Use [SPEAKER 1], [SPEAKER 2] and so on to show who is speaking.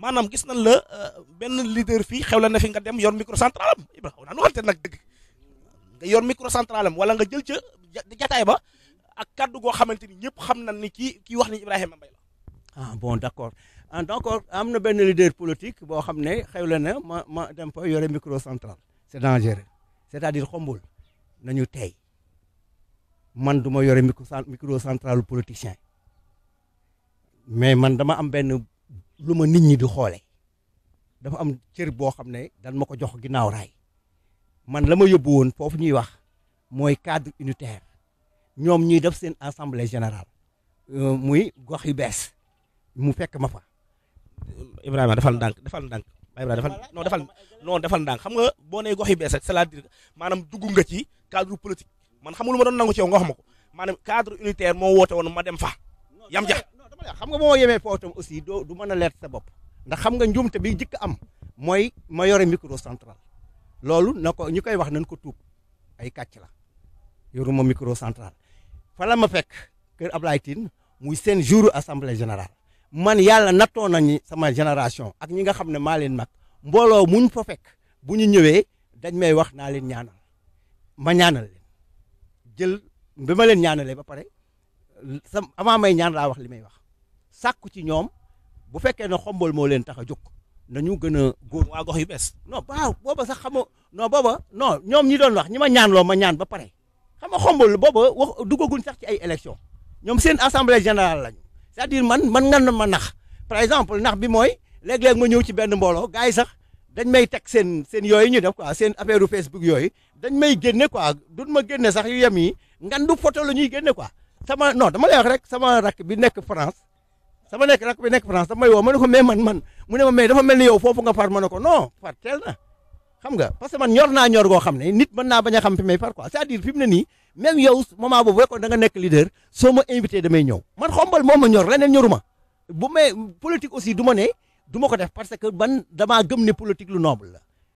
[SPEAKER 1] maanaam gis nañ la benn leader fii xew la na fi nga dem yor microcentral am Ibra xaw naa nu waxante nag dëgg nga yor microcentral am wala nga jël ca jataay ba ak kaddu goo xamante ni ñëpp xam nañ ni kii wax ni Ibrahima Mbaye la.
[SPEAKER 2] ah bon d'accord donc am na benn leader politique boo xam ne xew la na ma dem fa yore microcentral c'est dangereux c'est-à-dire xombul nañu tey man du ma yore microcentral politicien mais man dama am benn lu ma nit ñi di xoole dafa am cër boo xam ne dan ma ko jox ginnaaw raay man la ma yóbbu woon foofu ñuy wax mooy cadre unitaire ñoom ñuy def seen assemblée générale muy gox yu bees mu fekk ma fa.
[SPEAKER 1] Ibrahima defal ndànk defal ndànk xam nga boo nee gox yu bees rek c'est-à-dire maanaam dugg nga ci cadre politique man xam nga lu ma doon nangu ci yow nga wax ma ko maanaam cadre unitaire moo woote woon ma dem fa yam ja.
[SPEAKER 2] xam nga boo yemee foofu tam aussi du mën a leer sa bopp ndax xam nga njuumte bi jëkk am mooy ma yore microcentral loolu na ko ñu koy wax nañ ko tuub ay kàcc la yoruma microcentral fa la ma fekk kër Ablaye Tine muy seen jour assemblée générale man yàlla nattoo nañu sama génération ak ñi nga xam ne maa leen mag mbooloo muñ fa fekk bu ñu ñëwee dañ may wax naa leen ñaanal ma ñaanal leen jël bi ma leen ñaanalee ba pare avant may ñaan laa wax li may wax sàkku ci ñoom bu fekkee ne xombol moo leen tax a jóg nañu gën a góor
[SPEAKER 1] waa gox yu bees.
[SPEAKER 2] non waaw booba sax xam nga non booba non ñoom ñi doon wax ñi ma ñaanloo ma ñaan ba pare xam nga xombol booba wax duggaguñ sax ci ay élection ñoom seen assemblée générale lañu c'est-à-dire man nga na ma nax par exemple nax bi mooy léeg-léeg ma ñëw ci benn mbooloo gars yi sax dañ may teg seen yooyu ñu def quoi seen affaire Facebook yooyu dañ may génne quoi duñ ma génne sax yu yem yi ngan du photo la ñuy génne quoi dama lay wax rek sama rakk bi nekk France dama may woo ma ne ko mais man mu ne ma mais dafa mel ni yow foofu nga far ma ne ko non far teel na xam nga parce que man ñor naa ñor goo xam ne nit mën naa bañ a xam fi may far quoi c'est-à-dire fi mu ne nii même yow moment boobu fekkoon da nga nekk leader soo ma invité damay ñëw man xombal moo ma ñor leneen ñoruma bu may politique aussi du ma ko def parce que damaa gëm ne politique lu noble la